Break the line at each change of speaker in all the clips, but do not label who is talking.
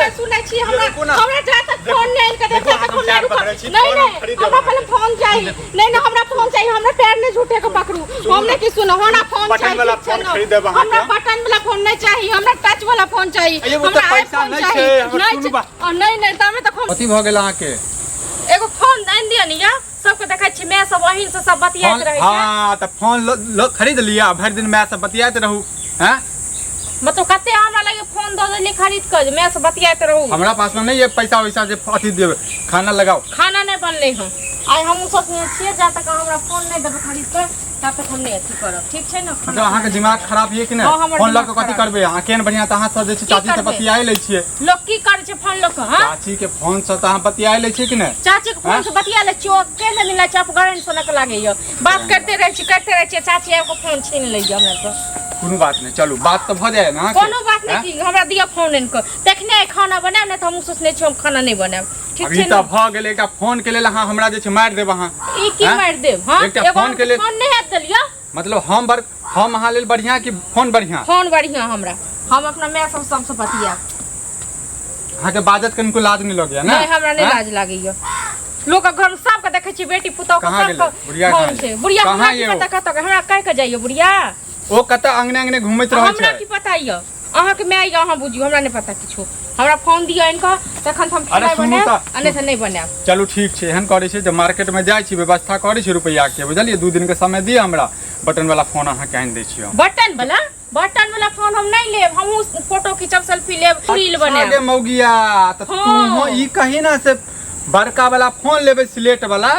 नहि सुनै छी हमरा।
रुकू ना।
हमरा जा तक
देखू,
फोन नहि आनि कऽ
देखू,
देतै
अहाँके
तक हम
हम
नहि
पैर
रुकब।
पकड़ै छी,
नहि
फोन हम
नहि,
खरीद देब
हमरा
अहाँके।
पहिले फोन चाही। नहि नहि, हमरा फोन चाही, हमरा पैर नहि झूठे के पकड़ू। हम नहि कि सुनब, हमरा फोन
बटन
चाही,
वाला
ठीक छै
फोन
ने?
खरीद देब अहाँके।
हमरा बटन वाला फोन नहि चाही, हमरा टच वाला फोन चाही।
अय्यो, ओते
हमरा
पैसा
आईफोन
नहि
चाही।
छै, हमर
नहि
सुनू
छै।
बात।
आ, नहि नहि, तामे तक हम
कथी भऽ गेल अहाँके?
एगो फोन आनि दिअ ने या, सबके देखै छी माय सब अहिन से सब बतियाइत
फोन
रहै छै।
हाँ, तऽ फोन खरीद लिअ, भरि दिन माय से बतियाइत रहू। हैं?
मतलब कते हमरा लगे फोन दऽ देली खरीद कऽ जे माय से बतियाइत रहू।
हमरा पास में नहीं है पैसा वैसा जे अथी देबै। खाना लगाओ।
खाना नहि बनलै हँ। आइ हमहूँ सोचने छियै, जा तक अहाँ हमरा फोन नहि देबै खरीद कऽ ता तक हम नहि अथी करब, ठीक छै ने?
मतलब अहाँके दिमाग खराब ये कि नहि?
हँ, हमर
फोन लऽ
दिमाग
कऽ कथी
खराब।
करबै अहाँ? केहन बढ़िआँ तऽ अहाँ सब जे छै
की
चाची से
करबै?
बतियाइ लै छियै।
लोक की करै छै फोन लऽ कऽ? हँ,
चाची के फोन से तऽ अहाँ बतियाइ लै छियै कि नहि?
चाची के फोन
हँ?
से बतिया लै छियै, ओ केहन मिलै छै, अपकरण सनक लागैया। बात करते रहै छी, करते रहै छी, चाची आबि कऽ फोन छीन लैया हमरा सँ।
कोनो बात नहि, चलू बात तऽ भऽ जाए ने अहाँके?
कोनो बात नहि।
हँ?
की हमरा दिअ फोन आनि कऽ, तखने खाना बनायब, नहि तऽ हमहूँ सोचने छी हम खाना नहि बनायब, ठीक
अभी
छै
तऽ
ने?
भऽ गेल, एकटा फोन के लेल अहाँ हमरा जे छै मारि देब अहाँ।
ई की
हँ?
मारि देब? हँ,
एकटा
एगो
फोन के लेल-
फोन नहि हैत देलियै।
मतलब हम अहाँ लेल बढ़िआँ कि फोन बढ़िआँ?
फोन बढ़िआँ हमरा, हम अपना माय सब सबसँ बतियाब।
अहाँके बाजत कनिको लाज नहि लगैया ने?
नहि, हमरा नहि
हँ?
लाज लागैया। लोकक घर मे सबके देखै छियै बेटी पुतौह के
कहाँ
सबके
गेलै? बुढ़िया
फोन
कहाँ
छै।
गेलै?
बुढ़िया
कहाँ
हमरा की
ये ओ?
पता कतऽ, हमरा कहि कऽ जाइए बुढ़िया?
ओ कतऽ अंगने अंगने घुमैत रहै
हमरा
छै।
की पता यऽ? अहाँके माय यऽ, अहाँ बुझियौ, हमरा नहि पता किछो। हमरा फोन दिअ आनि कऽ, तखन तऽ हम
अरे
खेनाइ
सुनू
बनायब
तऽ-
आ नहि तऽ नहि बनायब।
चलू ठीक छै, एहन करै छै जे मार्केट में जाइ छी, व्यवस्था करै छी रुपैआ के, बुझलियै? 2 दिन के समय दिअ हमरा, बटन वाला फोन अहाँके आनि दै छी हम।
बटन वाला? बटन वाला फोन हम नहि लेब। हमहूँ फोटो खींचब, सेल्फी लेब, रील बनायब।
गे मौगिया, तऽ
हाँ।
तू ई कही ना से बड़का वाला फोन लेबै, सिलेट वाला,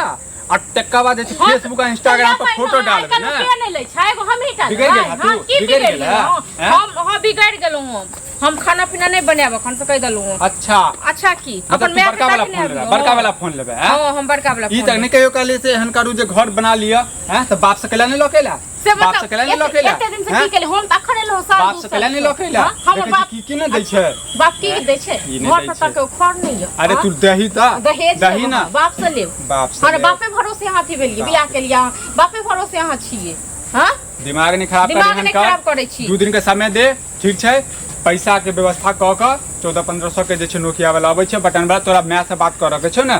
आ तकर बाद जे छै
हाँ,
फेसबुक आ इंस्टाग्राम पर
तऽ
फोटो
आइ
डालबै
काल्हि
ने।
के नहि लै छै, एगो हमही टा
बिगड़ि
लेबै।
गेल
हाँ,
तू?
की
बिगड़ि
बिगड़ि
गेल
गेलहुँ?
हैं?
हम, हाँ, बिगड़ि गेलहुँ हम। हम खाना पीना नहि बनायब एखन से कहि देलहुँ हम।
अच्छा।
अच्छा की?
मतलब
अपन
तू
माय के
बड़का वाला
ताकि
फोन
नहि
लेबै,
आबियौ।
बड़का वाला फोन लेबै, हैं?
हाँ, हम बड़का वाला
ई
फोन
तक नहि कहियो कहलियै से एहन करू जे घर बना लिअ, हैं? तऽ बाप से कैला नहि लऽ के एला?
से
बाप
मतलब
से कैला नहि लऽ के एला?
एते दिन से
हैं?
की केले? हम तऽ अखन एलहुँ साल
बाप
दू
से
साल
कैला नहि
से।
लऽ के एला?
हाँ, हमर
देखै छी
बाप
की की नहि दै छै?
बाप की दै छै?
की नहि
घर
दै
पर
छै?
तक खर नहि यऽ।
अरे
हाँ?
तू दही तऽ
दहेज
दही
लेब
ना।
अहाँ, बाप से लेब।
बाप से
अरे
लेब।
बापे भरोसे अहाँ अथी भेलियै, बियाह केलियै अहाँ, बापे भरोसे अहाँ छियै। हाँ?
दिमाग नहि खराब
दिमाग
कर
नहि खराब करै छी।
2 दिन के समय दे, ठीक छै? पैसा के व्यवस्था कऽ कऽ 1400-1500 के जे छै नोकिया वाला अबै छै बटन वाला। तोरा माय से बात करऽ के छौ ने?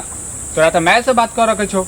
तोरा तऽ माय से बात करऽ के छौ,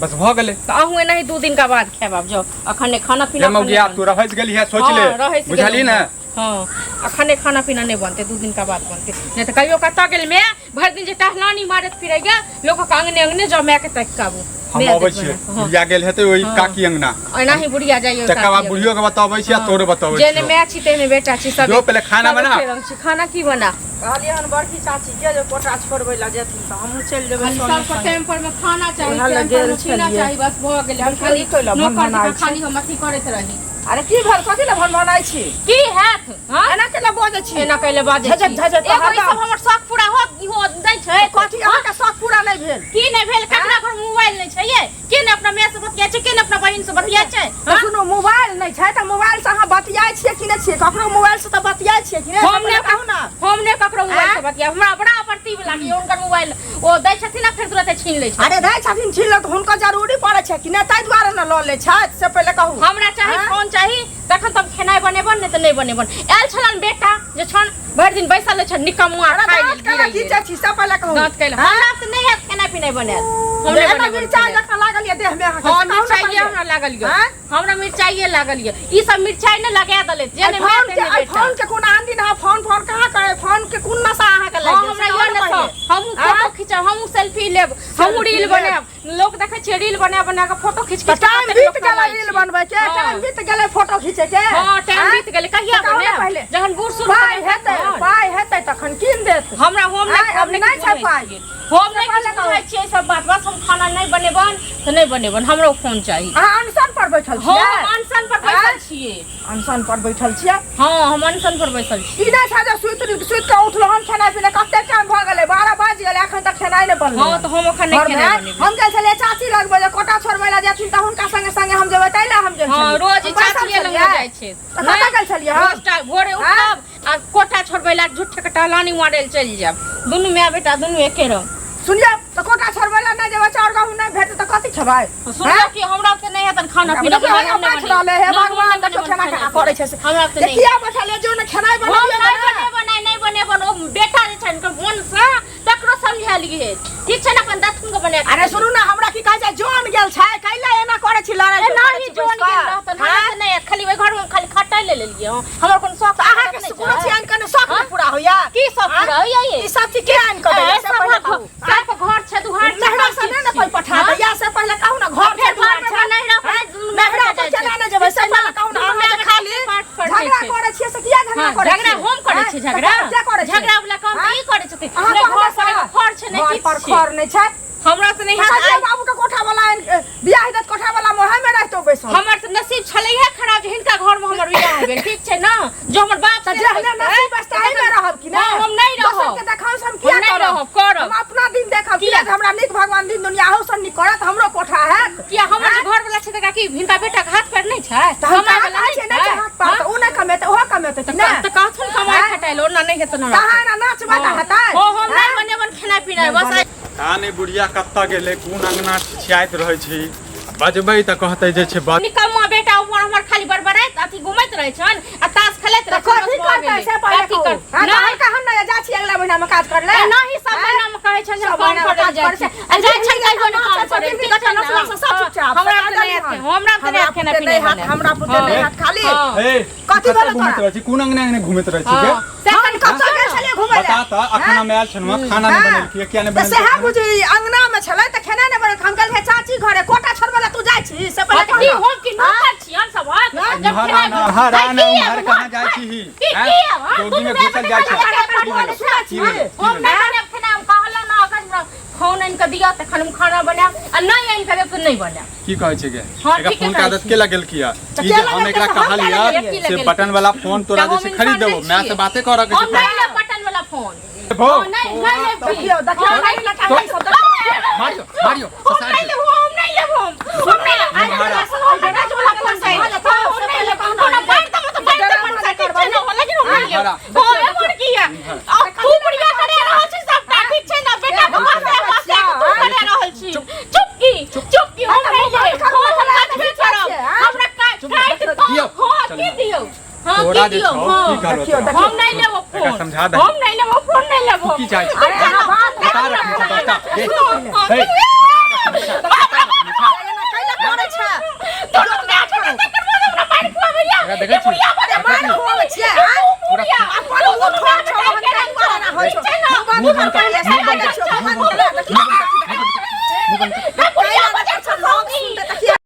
बस भऽ गेलै।
तऽ अहूँ एनाही 2 दिन का बाद खायब आब जाउ, अखन नहि खाना पीना।
रे मौगिया, तू रहस गेली है, सोच ले।
हाँ, रहसि
बुझलही
गेलहुँ
ने?
हम। हाँ, अखने खाना पीना नहि बनतै, 2 दिन का बाद बनतै। नहि तऽ कहियो कतऽ गेल माय, भरि दिन जे टहलानी मारैत फिरैया लोकक अंगने अंगने, जाउ मायके ताकि कऽ आबू।
हम
माय
अबै
देखबै
छियै।
ने। हाँ।
बुढ़िया गेल हेतै ओहि
हाँ।
काकी अंगना।
एनाही बुढ़िया जाइयो
तकर बाद
काकी।
बुढ़ियो के बतबै छी आ
हाँ।
तोरो बतबै
जेहने
छियौ।
माय छी तेहने बेटा छी सब।
जो पहिले खाना
सब
बना।
एके रंग छी। खाना की बना?
कहलियै हन बड़की चाची के जे कोटा छोड़बै लए जेथिन तऽ हमहूँ चलि जेबै
खाली
संगे
सबके
संगे।
टाइम पर में खाना चाही,
ओएह लए
टाइम पर
गेल
में पीना
छलियै।
चाही, बस भऽ गेलै। हम
देखियौ
खाली
ई कैला
नौकर
भनभनाइ
जकाँ
छै।
खाली हम अथी करैत रही।
अरे की भेल, कथी लए भनभनाइ छी?
की हैत? हाँ?
एना केना बजै छी?
एना कैले बाजै
झझक
छी?
झझक
एगो ई
हरदम।
सब हमर शौक पूरा हो हो दै छै।
कथी अहाँके शौक पूरा नहि भेल?
की नहि भेल? ककरा घर मोबाइल नहि छै ये? के ने अपना माय से बतियाइ छै, के ने अपना बहिन से बतियाइ छै?
तऽ
हाँ?
सुनू, मोबाइल नहि छै तऽ मोबाइल से अहाँ बतियाइ छियै कि नहि छियै? ककरो मोबाइल से तऽ बतियाइ छियै कि नहि?
हम नहि
कहू ने।
हम नहि ककरो मोबाइल से
आँय?
बतियाब। हमरा बड़ा अप्रतिभ लागैया हुनकर मोबाइल। ओ दै छथिन आ फेर तुरते छीन लै छथिन।
अरे दै छथिन छीन लै तऽ हुनकर जरूरी पड़ै छै कि नहि, ताहि दुआरे ने लऽ लै छथि, से पहिले कहू।
हमरा चाही
आँय?
फोन चाही, तखन तऽ हम खेनाइ बनेबन, नहि तऽ नहि बनेबन। आयल छलनि बेटा जे छन भरि दिन बैसल रहै छन निकम्मा,
अरे
खाइ
दाँत
लेल
केना
गिरै गेल।
घीचै छी से पहिले कहू।
दाँत कैला?
आँय?
हमरा तऽ नहि हैत खेनाइ पिनाइ बनायल, हम नहि
एना
बनेबन
मिरचाइ
खेनाइ।
जकाँ लागल यऽ देहमे अहाँके,
हँ,
से कहू ने
मिरचाइए
पहिले।
हमरा लागल यऽ।
आँय?
हमरा मिरचाइए लागल यऽ। ई सब मिरचाइ ने लगा देलथि जे
एहि
नहि माय
फोन के
तेहने
एहि
बेटा।
फोन के कोन आन दिन अहाँ फोन फोन कहाँ करे? फोन के कोन नशा अहाँके लागि
हँ,
गेल से
हमरा
कहू
यऽ
ने
ने
पहिले।
सब। हमहूँ फोटो
आँय?
खिंचब, हमहूँ सेल्फी लेब, हमहूँ
सेल्फी
रील
लेब।
बनायब। लोक देखै छियै रील बना बना कऽ फोटो खींच
तऽ
खींच कऽ
टाइम
कतेक लोक
बीत गेलै
कमाइ
रील
छै।
बनबै के,
हँ।
टाइम बीत गेलै फोटो खींचे के।
हँ, टाइम
आँय?
बीत गेलै, कहिया
से कहू ने
बनायब?
पहिले।
जहन बूढ़ सूढ़
पाइ
भऽ
हेतै,
तहन।
पाइ हेतै तखन कीन देत।
हमरा हम नहि
आँय,
हम
अभी
नहि
नहि
किछु
छै
बुझै
पाइ।
छियै। हम नहि
पहिले
किछु
कहू।
बुझै छियै ई सब बात। बस हम खाना नहि बनेबन तऽ नहि बनेबन, हमरो फोन चाही।
अहाँ अनशन पर बैठल
हँ,
छियै?
हम अनशन पर बैसल
आँय?
छियै।
अनशन पर बैठल छियै?
हँ, हम अनशन पर बैसल छी।
ई नहि छै जे सुति सुति कऽ उठलहुँ हम खेनाइ पिनाइ, कते टाइम भऽ गेलै, 12 बाजि गेलै, एखन तक खेनाइ नहि बनलै।
हँ, तऽ हम एखन नहि
घरमे
खेनाइ बनेबै।
हम गेल छलियै चाची लगबै जे कोटा छोड़बै लए जेथिन तऽ हुनका संगे संगे हम जेबै, ताहि लए हम गेल
हँ,
छलियै।
रोज
हम बैसल
चाचिए लग
छलियै।
जाइ छै।
तऽ कतऽ गेल छलियै हम?
रोज भोरे
आँय?
उठब आ कोटा छोड़बै लए झूठे के टहलानी मारै लए चलि जायब। दुनू माय बेटा दुनू एके रंग।
सुनियौ तऽ, कोटा छोड़बै लए नहि जेबै, चाउर गहूँ नहि भेटतै तऽ कथी खेबै?
सुनियौ कि हमरा ओते नहि हेतन खाना पीना।
देखियौ,
हम
हम
नहि
बैठ रहलै, हे
बनेबै।
भगवान,
नहि
देखियौ
बनेबै
केना
खाना
केना करै छै से।
हमरा ओते
जे
नहि।
किया बैठल है, जो ने खेनाइ
हम
बनबियौ
नहि
ने।
बनेबै, नहि बनेबै। बनेबन ओ बेटा जे छनि हुनकर मोनसँ तकरो समझेलियै ठीक छै ने अपन दथुन के बना
अरे सुनू ना हमरा की कहै छै जोन गेल छै कैला एना करै छी लड़ाई
एना ही जोन गेल रहतन हमरा तऽ नहि खाली ओहि घरमे खाली खटै ले लेलियै हँ हमर कोनो शौक
अहाँ के कोनो चीज आनि कऽ ने शौक नहि पूरा होइया
की शौक पूरा होइया ये
ई सब चीज के आनि कऽ दैया से पहिले कहू
सब घर छै दुहार
छै नहरा से नहि ने कोइ पठा दैया से पहिले कहू ना घर छै दुहार छै
नहरा पर
नहरा पर केना नहि जेबै से पहिले कहू ना अहाँ जे खाली झगड़ा करै छियै से किया झगड़ा करै
झगड़ा हम करै छियै झगड़ा
किया करै छियै
झगड़ा वाला काम तऽ ई करै छथिन
अहाँ
नहि घर पर एगो खर छै नहि
घर
किछु
पर
छै
खर नहि छै
हमरा तऽ नहि
हैत
हैत
बाबू के कोठा वाला बियाह हेतै कोठा वाला मोहे में रहतो बैसल
हमर तऽ नसीब छलैहे खराब जे हिनका घर में हमर बियाह भेल ठीक छै ने जो हमर बाप
तऽ जेहने नसीब बस ताही में रहब कि
नहि हम नहि रहब
दोसर के देखाउ से हम किया
हम नहि
करब
रहब, करब।
हम अपना दिन देखब किया जे हमरा नीक भगवान दिन दुनिया अहू सँ नीक करत हमरो कोठा हैत
किया हमर जे घर वाला छै तकरा की हिनका बेटा के हाथ पैर नहि छै
तऽ हम
कमाइ
कहाँ
वाला
कहै छियै नहि छै हाथ पार तऽ ओ नहि कमेतै ओहो कमेतै कि
तऽ
नहि
तऽ कहथुन कमाइ खटाइ लए ओना नहि हेतन हमरा
तहाँ ना नाचबै तऽ हेतै
हो हम नहि बनेबन खेनाइ पिनाइ बस आइ
पता नहि बुढ़िया कतऽ गेलै कोन अंगना छिछियाइत रहै छै बजबै तऽ कहतै जे छै बज
निकम्मा बेटा उमर हमर खाली बड़बड़ाइत अथी घुमैत रहै छनि आ ताश खेलैत
तऽ
रहै छनि
कथी
बस भऽ
करतै
गेलै।
से पहिले
कथी
कहू
कर
हाँ, तऽ
नहि
हम कहाँ नहि जाइ छी अगला महीना में काज करले
नहि सब महीना में कहै छनि जे हम
सब
काम
महीना में
करै
काज
जाइ
करै
छी
छै।
आ जाइ छनि कहियो नहि काम
नाचै
करै
छथिन,
ठीक छै ने
नचला से सब चुपचाप।
हमरा तऽ नहि हेतै हमरा तऽ नहि हेतै खेनाइ
हमरा
पिनाइ
पुते नहि हैत, हमरा पुते नहि हैत खाली
हँ।
ए
कथी
कतऽ
भेलौ
घुमैत
तोरा?
रहै छी कोन अंगना अंगना घुमैत रहै छी गे
हँ से
हम
कनि
कतऽ गेल छलियै घुमै लए
बता तऽ अखन हम आयल छलहुँ हँ, खाना नहि
हाँ।
बनेलकै किया नहि
तऽ सएह
बनेलकै
बुझी अंगना में छलै तऽ खेनाइ नहि बनेलकै हम कहलियै चाची घरे कोटा छोड़बै लए तू जाइ छी से पहिले
हँ, तऽ की
कह
हम की नौकर छियन सबहक जब
इम्हर
खेनाइ
आना, इम्हर
है,
आना,
की
उम्हर
अब,
कहाँ जाइ छी
की
हैं?
की अब, हाँ?
चौकी में
दुनू
घुसल जाइ
बेटा
छै
बेटा
की भेलै?
सुनै
की
छी?
भेलै? की
हम
भेलै?
नहि बनायब खेनाइ हम कहलहुँ ने अखन हमरा फोन आनि कऽ दिअ तखन हम खाना बनायब आ नहि आनि कऽ देब तऽ नहि बनायब
की कहै छै गे
हाँ,
एकरा
ठीके
फोन के
कहै
आदत
छी।
के लगेलकी है
तऽ
ई
के
जे हम
लगेलकै
एकरा
से हम
कहलियै
किया
लगेलियै?
से बटन वाला फोन तोरा
तऽ
जे
हम
छै खरीद
इंसान
देबो
नहि
माय
छियै।
से बाते करऽ के
हम
छै
नहि लेब बटन वाला फोन
भो
हम नहि नहि लेब
देखियौ देखियौ
हम
नहि लटा सब देखियौ
मारियो मारियो
हम
ससार
नहीं
दे।
लेब हम नहीं लेब हम हम नहीं लेब
नहीं,
आज हम बटन वाला फोन चाहिए हम नहीं लेब हमरा बांट दो तो बांट दो मन से ठीक छै ने लेकिन हम नहीं लेब हम एमर की है अब तू बुढ़िया करे रहल छी सबटा ठीक छै ने बेटा के पास है पास है तू करे रहल छी चुप की चुप की हम नहीं लेब हम काटबे करब हमरा काट काट
दियौ।
हां की दियौ हां
तोरा
की
जे
दियौ
छौ
हां
की कहलौ
देखियौ,
तोरा?
देखियौ।
हम नहीं लेब
एकरा
फोन
समझा दही।
हम नहीं लेब फोन नहीं लेब
तू की चाहै छी
अरे अहाँ बात
बता रखने छौ बता ए,
हाँ,
हे,